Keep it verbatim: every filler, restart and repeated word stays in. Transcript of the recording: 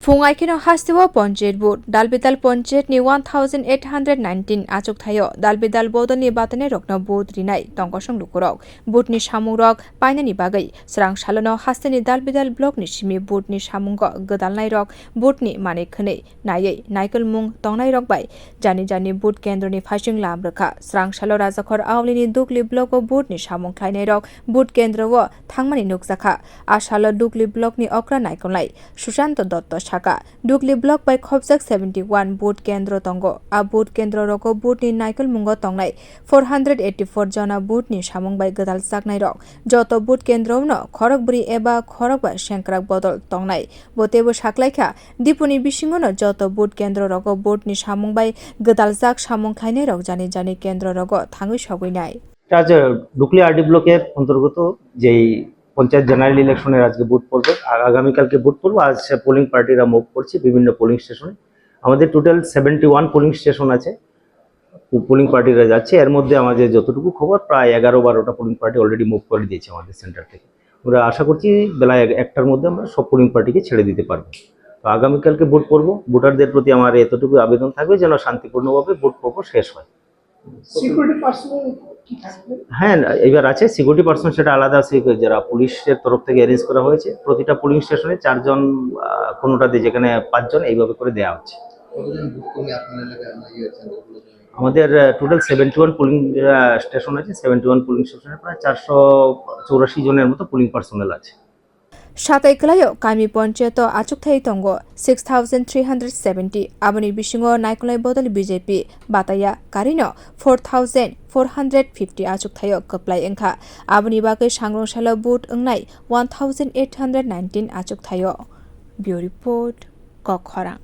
Phung aikeno hasteo ponchayat vote, Dalbidal ponchayat ni one thousand eight hundred nineteen achuk thaio Dalbidal bodol ni batanai rokno vote rinai tongkosong lukurok. Vote ni samung rok painani bagwi srang salono hasteni Dalbidal block ni simi vote ni samungo gwdalnai rok vote ni manwi khwnwi naiwi naikolmung tongnai rok bai jani jani vote kendro ni phaising lam rwkha. Srang salo Rajakhor Auli ni Dukli block o vote ni samung khlainai rok vote kendro o thangmani nukjakha. A salo Dukli block ni okra naikolnai Sushanta Dotto saka, Dukli block bai khopjak seventy one vote kendro tongo. A vote kendro rogo vote ni naikolmungo tongnai four hundred eighty four jona vote ni samung bai gwdal chaknai rok. Joto vote kendro no khorok bwrwi eba khorok ba sengkrak bodol tongnai. Bo teibo saklaikha, Dipuni bisingo no joto vote kendro rogo vote ni samung bai gwdal jak samung khlainai rok jani jani kendro rogo thangwi sogwi nai. এটা হচ্ছে ডুকলি আরডি ব্লকের অন্তর্গত যেই পঞ্চায়েত জেনারেল ইলেকশনের আজকে বুথ পড়বে, আর আগামীকালকে বুথ পড়বে। আজ সে পোলিং পার্টিরা মুভ করছে বিভিন্ন পোলিং স্টেশনে। আমাদের total seventy one polling station আছে, পো-, পোলিং পার্টিরা যাচ্ছে। এর মধ্যে আমাদের যতটুকু খবর, প্রায় এগারো বারোটা পোলিং পার্টি অলরেডি মুভ করে দিয়েছে আমাদের সেন্টার থেকে। আমরা আশা করছি বেলা এক-, একটার মধ্যে আমরা সব পোলিং পার্টিকে ছেড়ে দিতে পারবো। তো আগামীকালকে বুথ পড়বো। ভোটারদের প্রতি আমার এতটুকু আবেদন থাকবে যেন শান্তিপূর্ণভাবে বুথ পড়বো শেষ হয়। সিকিউরিটি পার্সোনাল কি থাকবে? হ্যাঁ, এবার আছে সিকিউরিটি পার্সোনাল, সেটা আলাদা আছে, যারা পুলিশের তরফ থেকে অ্যারেঞ্জ করা হয়েছে। প্রতিটা পোলিং স্টেশনে চারজন, আহ, কোনোটাতে, যেখানে পাঁচজন, এইভাবে করে দেয়া হচ্ছে। কতজন ভোট কর্মী আপনার এলাকায় আপনার ইয়ে আছেন? আমাদের, আহ, টোটাল সেভেন্টি ওয়ান পোলিং, আহ, স্টেশন আছে। সেভেন্টি ওয়ান পোলিং স্টেশনে প্রায় চারশো চৌরাশি জনের মতো পোলিং পার্সোনাল আছে। Satai kwlaio kami ponchayato achukthai tongo six thousand three hundred seventy, aboni bisingo naikolnai bodol B J P bataya karino four thousand four hundred fifty achukthaio kwplai wngkha, aboni bagwi sangrong salo vote wngnai one thousand eight hundred nineteen achukthaio. Bureau Report, Kokkhorang.